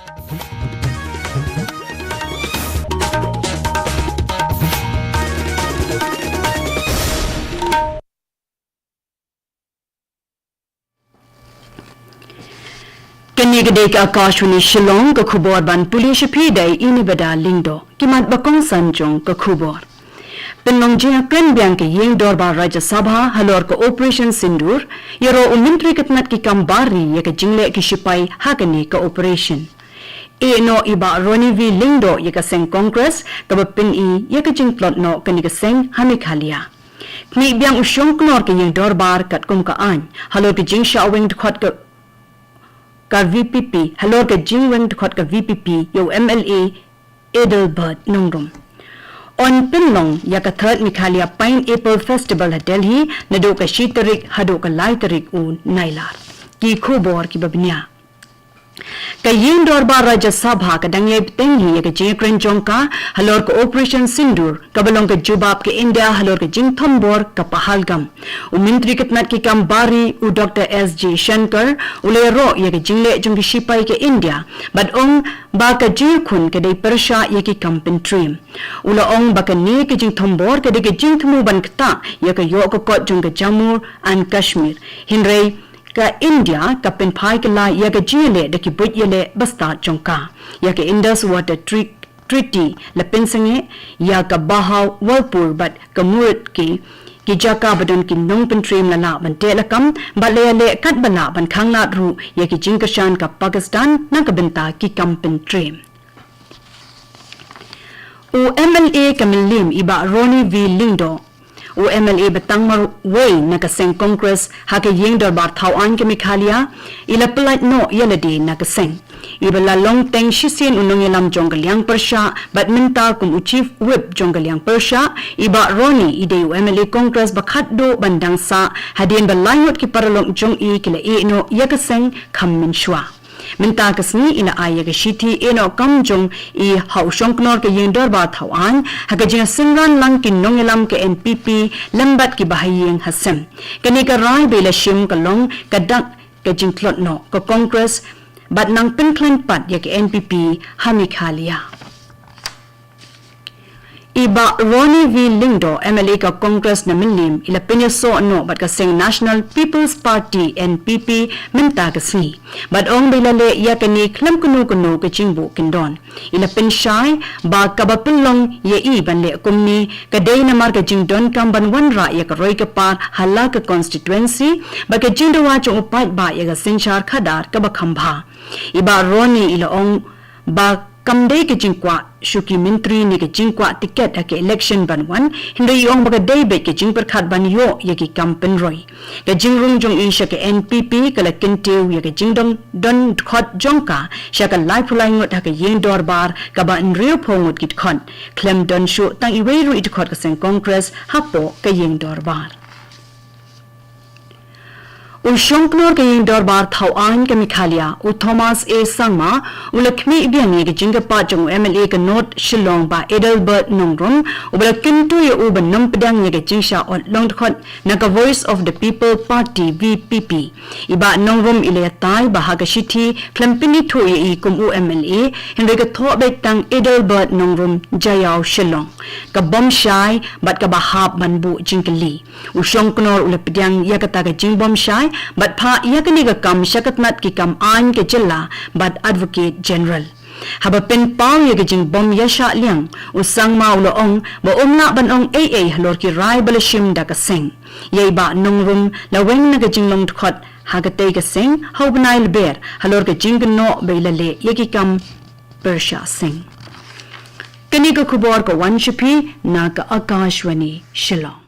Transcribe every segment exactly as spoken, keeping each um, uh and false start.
Kane ka dei ka Akashvani Shillong, ka khubor ban pule sha phi da i Nibada Lyngdoh. Ki mat ba kongsan jong ka khubor. Pynlong jingïakren biang ka ïing dorbar Rajya Sabha halor ka Operation Sindoor, ïaroh u Myntri ka tnat ki kam bar ri ïa ka jingleh ki shipai ha kane ka operation. Ïehnoh i Bah Ronnie V Lyngdoh ïa ka seng Congress kaba pyni ïa ka jingtlot noh kane ka seng ha Meghalaya. Khmih biang u shongknor ka ïing dorbar katkum ka aiñ halor ka jingshah weng dkhot ka, ka V P P, halor ka jingweng dkhot ka V P P ïa u M L A Adelbert Nongrum. Yn pynlong ïa ka third Meghalaya Pineapple Festival ha Delhi naduh ka shi tarik haduh ka lai tarik u Nailar. Ki khubor kiba bniah. Ka ïing dorbar Rajya Sabha ka dang ïai bteng hi ïa ka jingïakren jong ka halor ka Operation Sindoor, kaba long ka jubab ka India halor ka jingthombor ka Pahalgam. U Myntri ka tnat ki kam bar ri u Doctor S Jaishankar u la ïaroh ïa ka jingleh jong ki shipai ka India bad ong ba ka jingïakhun ka dei pyrshah ïa ki kam pyntriem. U la ong ba kane ka jingthombor ka dei ka jingthmu ban ktah ïa ka ïoh ka kot jong ka Jammu and Kashmir. Hynrei ka India ka pynphai kylla ïa ka jingïaleh da ki buit ïaleh ba stad jong ka. Ïa ka Indus Water Tre-, Treaty la pynsangeh, ïa ka Bahawalpur bad ka Murud ki, ki jaka ba don ki nongpyntriem la lah ban teh lakam bad la ïaleh katba lah ban khanglad ruh ïa ki jingkyrshan ka Pakistan na ka bynta ki kam pyntriem. U M L A ka Mylliem i Bah Ronnie V Lyngdoh, u M L A ba tang marwei na ka seng Congress ha ka ïing dorbar thawaiñ ka Meghalaya, i la pyllait noh ïa lade na ka seng. I ba la long teng shisien u nongïalam jong ka liang pyrshah bad mynta kum u Chief Whip jong ka liang pyrshah, i Bah Ronnie i dei u M L A Congress ba khatduh ban dang sah hadien ba lai ngut ki paralok jong i ki la ïehnoh ïa ka seng kham mynshuwa. Mynta ka sngi i la ai ïa ka shithi ïehnoh kam jong i ha u shongknor ka ïing dorbar thawaiñ ha ka jingsynran lang ki nongïalam ka N P P lem bad ki bahaïing hasem. Kane ka rai ba i la shim ka long ka dak ka jingtlot noh ka Congress bad nang pynkhlaiñ pat ïa ka N P P ha Meghalaya. I Bah Ronnie V Lyngdoh, M L A ka Congress na Mylliem, i la pynïasoh noh bad ka seng National People's Party, N P P, mynta ka sngi. Bad ong ba i la leh ïa kane khlem kano kano ka jingbuh kyndon. I la pynshai ba kaba pynlong ïa i ban leh kumne ka dei namar ka jingdonkam ban wanrah ïa ka roi ka par ha la ka constituency bad ka jingdawa jong u paidbah ïa ka synshar khadar kaba kham bha. I Bah Ronnie i la ong ba kam dei ka jingkwah shuki myntri ne ka jingkwah tiket ha ka election ban wan, hynrei i ong ba ka dei beit ka jingpyrkhat ban ïoh ïa ki kam pynroi. Ka jingrung jong i sha ka N P P ka la kyntiew ïa ka jingdon, don dkhot jong ka sha ka laiphew lai ngut ha ka ïing dorbar kaba hynriewphew ngut ki dkhot. Khlem don shuh tang iwei ruh i dkhot ka seng Congress hapoh ka ïing dorbar. U shongknor ka ïing dorbar thawaiñ ka Meghalaya, u Thomas A Sangma, u la khmih biang ïa ka jingkyrpad jong u M L A ka North Shillong Bah Adelbert Nongrum, uba la kyntu ïa u ban ym pdiang ïa ka jingshah ot long dkhot na ka Voice of the People Party, V P P. I Bah Nongrum i la ïatai ba ha ka shithi khlem pynithuh ïa i kum u M L A, hynrei ka thoh beit tang Adelbert Nongrum Jaïaw Shillong. Ka bym shai bad kaba hap ban buh jingkylli. U shongknor u la pdiang ïa kata ka jingbymshai bad phah ïa kane ka kam sha ka tnat ki kam aiñ ka jylla bad Advocate General. Haba pynpaw ïa ka jingbym ïashah liang, u Sangma u la ong ba um lah ban ong ei ei halor ki rai ba la shim da ka seng. Ïa i Bah Nongrum la weng na ka jinglong dkhot ha katei ka seng ha u bnai Lber halor ka jingkynnoh ba i la leh ïa ki kam pyrshah seng. Kane ka khubor ka wan sha phi na ka Akashvani Shillong.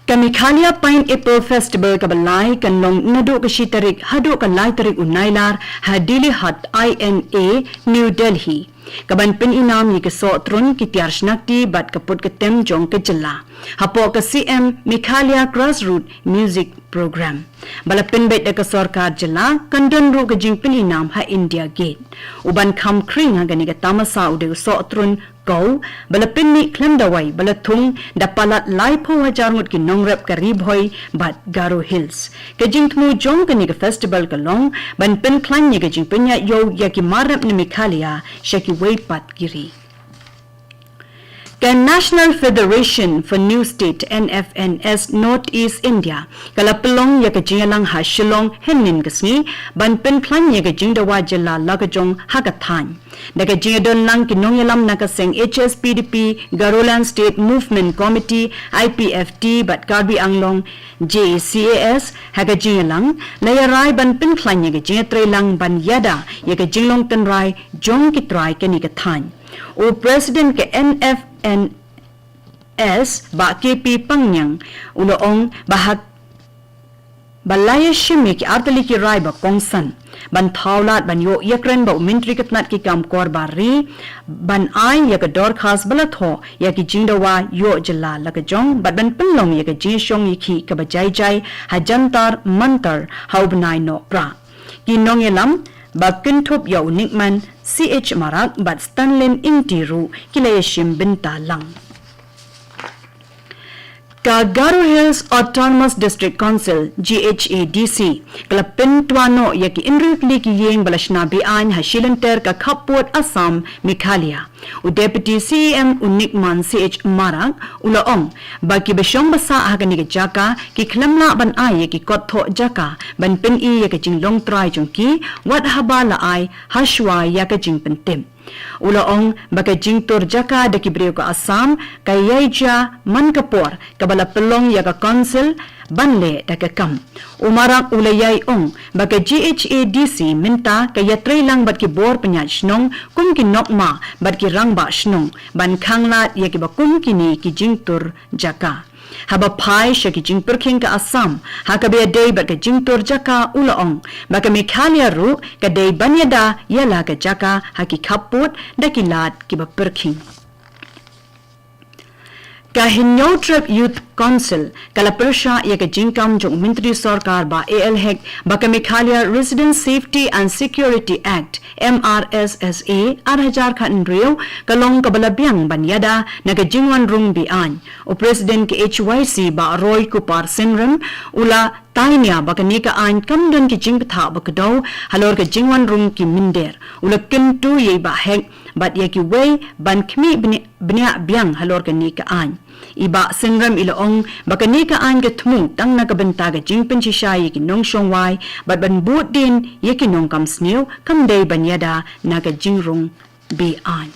Ka Meghalaya Pineapple Festival kaba lai kan long naduh ka shi tarik haduh ka lai tarik u Nailar ha Dilli Haat I N A, New Delhi. ka ban pynïnam ïa ki sohtrun, ki tiar shnakti bad ka put ka tem jong ka jylla hapoh ka C M Meghalaya Grassroots Music Program ba la pynbeit da ka sorkar jylla. Kan don ruh ka jingpynïnam ha India Gate. U ban kham khring ha kane ka tamasa u dei u sohtrun Kaw ba la pynmih khlem dawai ba la thung da palat laiphew hajar ngut ki nongrep ka Ri Bhoi bad Garo Hills. Ka jingthmu jong kane ka festival ka long ban pynkhlaiñ ïa ka jingpynïaid ïew ïa ki mar rep na Meghalaya sha kiwei pat ki ri. Ka National Federation for New State, N F N S, North East India ka la pynlong ïa ka jingïalang ha Shillong hynnin ka sngi ban pynkhlaiñ ïa ka jingdawa jylla la ka jong ha ka thaiñ. Da ka jingïadon lang ki nongïalam na ka seng H S P D P, Garoland State Movement Committee, I P F T, bad Karbi Anglong J A C A S, ha ka jingïalang la ïarai ban pynkhlaiñ ïa ka jingïatreilang ban ïada ïa ka jinglong tynrai jong ki trai kane ka thaiñ. U President ka N F N S, Bah K P Pangniang, u la ong ba ha ba la ïashim ïa ki artylli ki rai ba kongsan ban thaw lad ban ïoh ïakren bad u Myntri ka tnat ki kam kor bar ri ban ai ïa ka dorkhas ba la thoh ïa ki jingdawa ïoh jylla la ka jong bad ban pynlong ïa ka jingïashong ïakhih kaba jai jai ha Jantar Mantar ha u bnai Nohprah. Ki nongïalam ba kynthup ïa u Nikman C H Marak bad Stanlin Ingti ruh ki la ïashim bynta lang. Ka Garo Hills Autonomous District Council, G H A D C, ka la pyntwa noh ïa ki hynriew tylli ki ïing ba la shna be-aiñ ha shilynter ka khappud Assam Meghalaya. U Deputy C E M u Nikman C H Marak u la ong ba kiba shong ba sah ha kane ka jaka ki khlem lah ban ai ïa ki kot thoh jaka ban pyni ïa ka jinglong trai jong ki wat haba la ai ha shuwa ïa ka jingpyntip. U la ong ba ka jingtur jaka da ki briew ka Assam ka ïai jia man ka por kaba la pynlong ïa ka Council ban leh da ka kam. U Marak u la ïai ong ba ka G H A D C mynta ka ïatreilang bad ki bor pynïaid shnong kum ki nongma bad ki rangbah shnong ban khanglad ïa kiba kum kine ki jingtur jaka. Haba phai sha ki jingpyrkhing ka Assam ha kaba ïadei bad ka jingtur jaka, u la ong ba ka Meghalaya ruh ka dei ban ïada ïa la ka jaka ha ki khappud da ki lad kiba pyrkhing. Ka Hynñiewtrep Youth Council ka la pyrshah ïa ka jingkam jong u Myntri Sorkar Bah A L Hek ba ka Meghalaya Resident Safety and Security Act, M R S S A, ar hajar khathynriew ka long kaba la biang ban ïada na ka jingwan rung be-aiñ. U President ka H Y C Bah Roy Kupar Synrem u la tainia ba kane ka aiñ kam don ki jingbthah ba kdew halor ka jingwan rung ki mynder. U la kyntu ïa i Bah Hek bad ïa kiwei ban khmih bni- bniah biang halor kane ka aiñ. I Bah Synrem i la ong ba kane ka aiñ ka thmu tang na ka bynta ka jingpynshisha ïa ki nongshongwai bad ban bud dien ïa ki nongkam sniew, kam dei ban ïada na ka jingrung be-aiñ.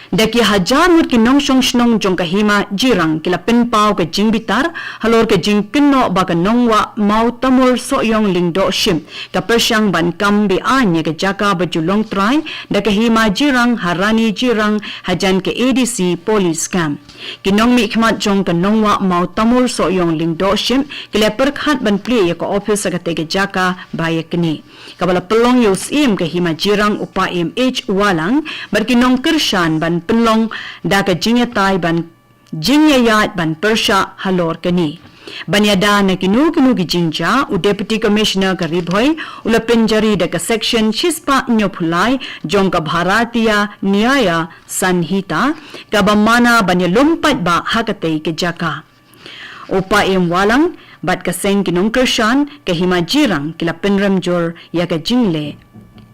Da ki hajar ngut ki nongshong shnong jong ka Hima Jirang ki la pynpaw ka jingbitar halor ka jingkynnoh ba ka Nongwah Mawtamur Sohiong Lyngdoh Ship ka pyrshang ban kam be-aiñ ïa ka jaka ba ju long trai da ka Hima Jirang ha Rani Jirang hajan ka A D C Police Camp. Ki nongmihkhmat jong ka Nongwah Mawtamur Sohiong Lyngdoh Ship ki la pyrkhat ban plie ïa ka ophis ha katei ka jaka ba ïa kane, kaba la pynlong ïa u Syiem ka Hima Jirang u Paiem H Walang bad ki nongkyrshan ban pynlong da ka jingïatai ban jingïaid ban pyrshah halor kane. Ban ïada na kino kino ki jingjia, u Deputy Commissioner ka Ri Bhoi u la pynjari da ka Section shispah hynñiewphew lai jong ka Bharatiya Nyaya Sanhita kaba mana ban ïalum paidbah ha katei ka jaka. U Paiem Walang bad ka seng ki nongkyrshan ka Hima Jirang ki la pynrem jur ïa ka jingleh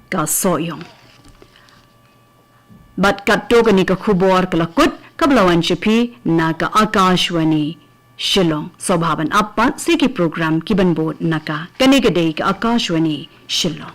ka Sohiong. Bad katto kane ka khubor ka la kut, kaba la wan sha phi na ka Akashvani Shillong. Sngewbha ban ap pat sa ki program ki ban bud na ka. Kane ka dei ka Akashvani Shillong.